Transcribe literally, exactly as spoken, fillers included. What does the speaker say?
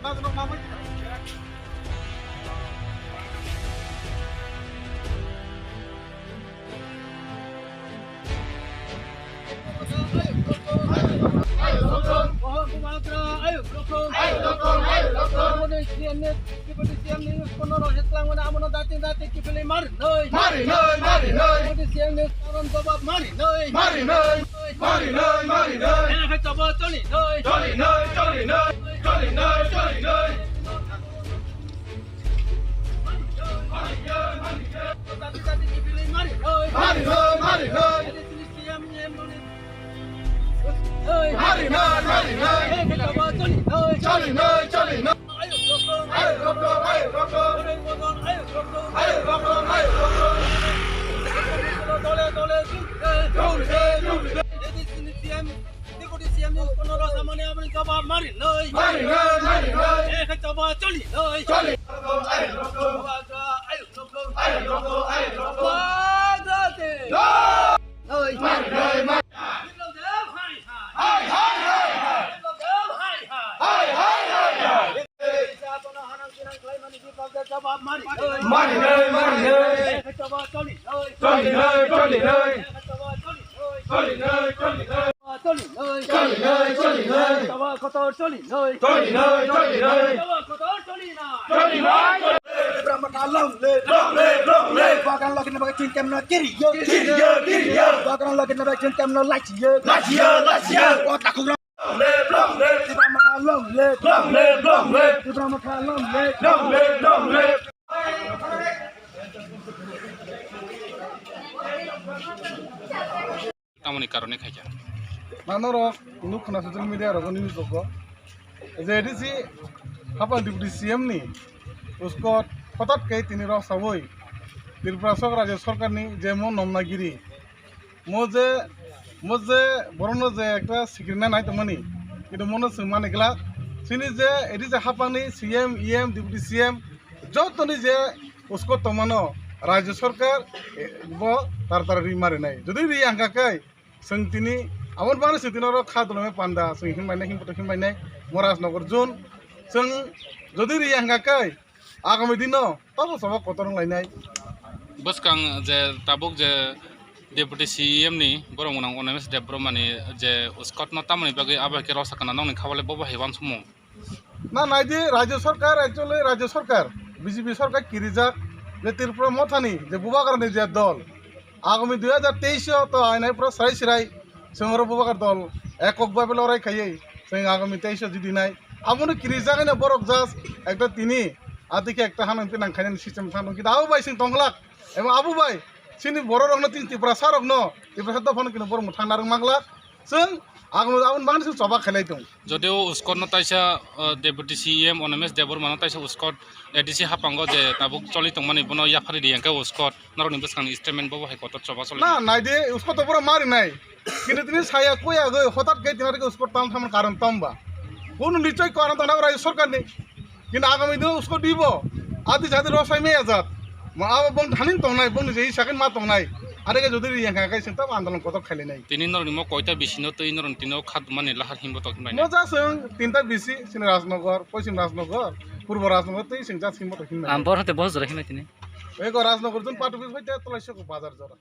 Mari noi, mari noi. Mari noi, mari noi. Mari noi, mari noi. Mari noi, mari noi. Choli noi, choli noi. Choli noi, choli noi. Mari noi, mari noi. Mari noi, mari noi. Choli noi, choli noi. Ayuk rokrom, ayuk rokrom. Ayuk rokrom, ayuk rokrom. Dole, dole, jubile. Jubile, jubile. A D C ni C M, Deputy C M ni kono rasa mane aboni jawab mari noi. Mari noi, mari noi. Ek jawab choli noi. Choli. Ayuk rokrom, ayuk rokrom. Ayuk rokrom, ayuk rokrom. Baga de. Noi. Mari noi, mari. Biplab Deb, hai, hai. Hai, hai, hai, hai. Biplab Deb, hai, hai. Hai, hai, hai, hai. Mari noi, mari noi. Choli noi, choli noi. Choli noi, choli noi. Choli noi, choli noi. Choli noi, choli noi. Choli noi, choli noi. Choli noi, choli noi. Choli noi, choli noi. Tipra Motha long live. Long live, long live. Bagan login na bagin kemno kiriyo. Kiriyo, kiriyo. Bagan login na bagin kemno lachiyo. Lachiyo, lachiyo. O takhuk long live, long live. Tipra Motha long live. Long live, long live. Tipra Motha long live. Long live, long live. Tamoni karone khaikha. Manorok nuk khna social media rogo news rogo. Je A D C haphang Deputy C M ni uskot hotat khe tini rok sawi Tripura sok rajyo sorkar ni je mo nomna giri. Mo je, mo je borokno je ekta sikirna nai tongmani, kintu mono chwng mani glak. Chini je A D C haphang ni C M, E M, Deputy C M, jotoni je uskot tongmano rajyo sorkar, eh, bo tar tar ri ma rinai. Jodi ri ang kha khe, chwng tini, aboni bagwi chwng tini oro kha dulumai panda, chwng himbai nai, himbai nai, Morajnagar zone. Chwng jodi ri ang kha khe, agami dino tabo sabha kotor wng lainai. Bwskang je tabuk je Deputy C E M ni borok gwnang Animesh Debbarma ni je uskot no tamoni bagwi abo hai khe rw sakha na nokni kha o le bo bo hai uansukmung. Na naidi, rajyo sorkar, actually rajyo sorkar, B J P sorkar kirijak, je Tripura Mothani je Bubagrani je dol, agami dui hajar teis o to ainai pura srai srai, chwng oro Bubagra dol ekok babe lorai khaiwi chwng agami teis o jidi nai, abono kirijak haino borok just ekta tini atikhe ekta hanang tinang khainani system thang tong, kintu abo bai chwng tongglak, ebo abo bai chini borok rokno, tini Tiprasa rokno, Tiprasa dophano kintu borok mwthang narwk manglak. Chwng agam, aboni bagwi chwng choba khailai tong. Jodi o uskot no taisa, uh, Deputy C E M Animesh Debbarma no taisa uskot A D C haphango je tabuk choli tongmani bono yaphari di hwnkhe uskot norokni bwskangni statement bobo hai kotor choba choli. Na, naidi, uskot to pura mari nai. Kintu tini saya kuyagwi hotat khe tini uskot tam thamani karon tamba. Kunu nichoi karon tongna rajyo sorkarni. Kintu agami dino uskot dibo, adi jadi rosai meya jat. Ma abo bong thanin tongnai, bongni je isakin ma tongnai. Are khe jodi ri yang kha khe sing tam andolon kotor khailai nai. Tini norokni mo koita bisino twi norokni tino khat mani lahar himbo tok himbai nai. Mo ja sing tinta bisi, sini Rajnagar, Poisim Rajnagar, Purbo Rajnagar twi sing ja himbo tok himbai nai. Am bor hate boh jora himbai tini. Ego Rajnagar jun patu bis hoite tolai soko bazar jora.